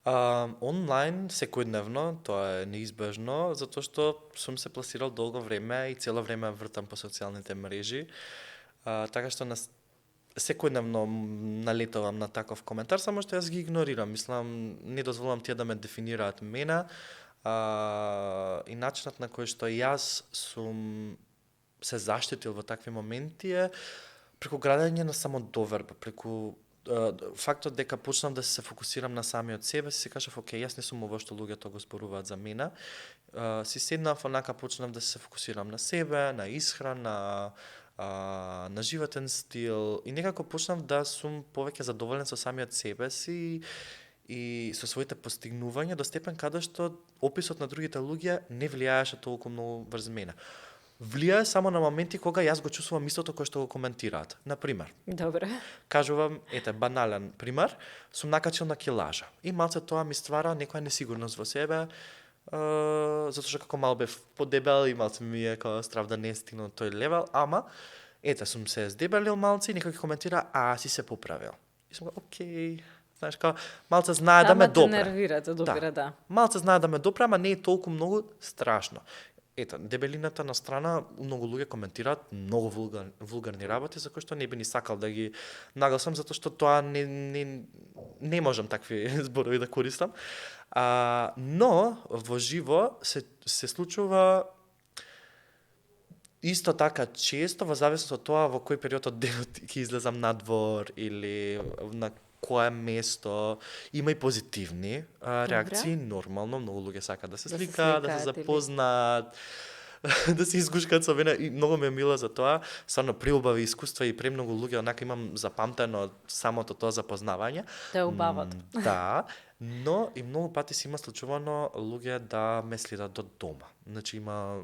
Онлайн секојдневно, тоа е неизбежно, затоа што сум се пласирал долго време и цело време вртам по социјалните мрежи. Така што секојдневно налетувам на таков коментар, само што јас ги игнорирам. Мислам, не дозволам тие да ме дефинираат мене. И начинот на кој што јас сум се заштитил во такви моменти е преку градење на самодоверба, преку фактот дека почнав да се фокусирам на самиот себе, си кажав, окей, јас не сум ова што луѓето го зборуваат за мене. Си седнав, онака почнав да се фокусирам на себе, на исхрана, на животен стил и некако почнав да сум повеќе задоволен со самиот себе си и со своите постигнувања до степен каде што описот на другите луѓе не влијаеше толку многу врз мене. Влијае само на моменти кога јас го чувствувам истото кој што го коментираат. Например, Добре. кажувам, банален пример, сум накачил на килажа и малце тоа ми ствара некоја несигурност во себе, затоа што како мал бев подебел и малце ми е како страв да не стигнам на тој левел, ама сум се здебелил малце и некој ќе коментира, си се поправил. И сум го, окей, знаеш, како малце знае да ме допре. Ама те нервира, те допира, да. Малце знае да ме допре, ама не е толку многу страшно. Дебелината на страна, многу луѓе коментираат многу вулгарни работи, за кои што не би ни сакал да ги нагласам, затоа што тоа не можам такви зборови да користам. Но во живо се случува исто така често, во зависност од тоа во кој период од денот ќе излезам надвор или на кое место. Има и позитивни реакции, нормално, многу луѓе сакаат да се сликаат, да се запознаат, да се изгушкаат со мене и многу ми е мило за тоа. Стварно преубави искуства и премногу луѓе онака имам запамтено од самото тоа запознавање. Те убават. Да, но и многу пати се има случувано луѓе да ме следат до дома. Значи има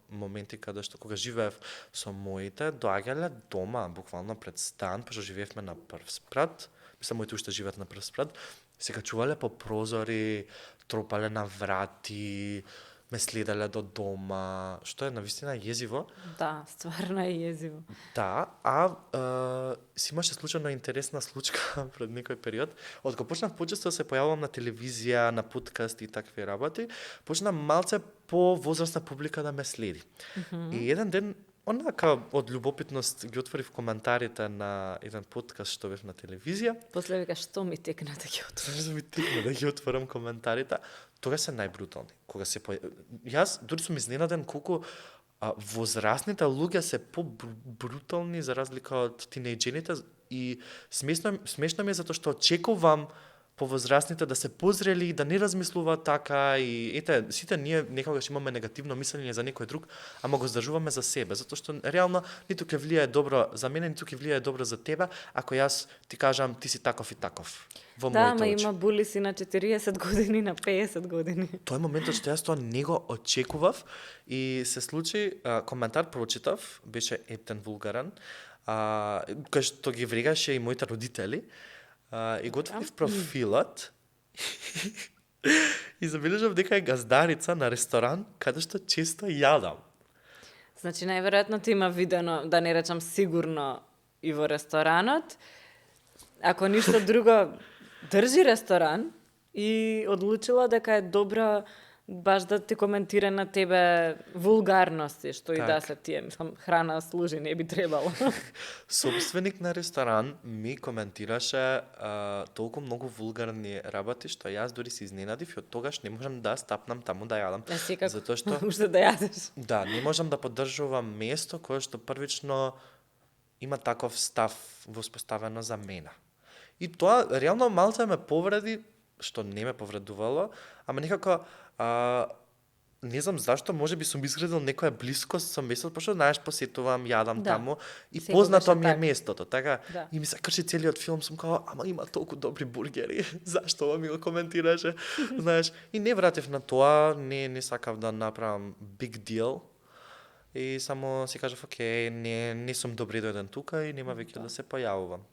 моменти каде што кога живеев со моите, доаѓале дома, буквално пред стан, пошто живеевме на прв спрат. Мислам, моите уште живеат на прв спрат, се качувале по прозори, тропале на врати, ме следале до дома, што е навистина језиво. Да, стварно е језиво. Да, си имаше случајно интересна случка пред некој период. Од кога почнав почесто да се појавувам на телевизија, на подкаст и такви работи, почна малце по возрастна публика да ме следи. И еден ден онака од љубопитност ги отворив коментарите на еден подкаст што бев на телевизија. После вика, што ми текна да ги отворам? Што ми текна да ги отворам коментарите? Тога се најбрутални. Јас дури сум изненаден колку возрастните луѓе се побрутални за разлика од тинејџерите и смешно ми е затоа што очекувам повозрастните да се позрели и да не размислуваат така и сите ние некогаш имаме негативно мислење за некој друг, ама го здржуваме за себе, затоа што реално ниту ќе влијае добро за мене, ниту ќе влијае добро за тебе, ако јас ти кажам ти си таков и таков. Во да, моите очи. има булиси на 40 години, на 50 години. Тоа е моментот што јас тоа не го очекував и се случи, коментар прочитав, беше ептен вулгарен, кај што ги врегаше и моите родители. И го отворив профилот и забележав дека е газдарица на ресторан каде што често јадам. Значи, најверојатно ти има видено, да не речам сигурно, и во ресторанот. Ако ништо друго, држи ресторан и одлучила дека е добра баш да ти коментира на тебе вулгарности, што и да се тие, мислам, храна служи, не би требало. Собственик на ресторан ми коментираше толку многу вулгарни работи, што јас дури се изненадив и од тогаш не можам да стапнам таму да јадам. Затоа што уште да јадеш. Да, не можам да поддржувам место кое што првично има таков став воспоставено за мене. И тоа реално малце ме повреди, што не ме повредувало, ама некако не знам зашто, можеби сум изградил некоја блискост со местото, пошто знаеш, посетувам, јадам таму и познато ми е местото, така? Да. И ми се крши целиот филм, сум као, ама има толку добри бургери, зашто ова ми го коментираше, знаеш? И не вратив на тоа, не сакав да направам big deal. И само си кажав, окей, не сум добри дојден тука и нема веќе да се појавувам.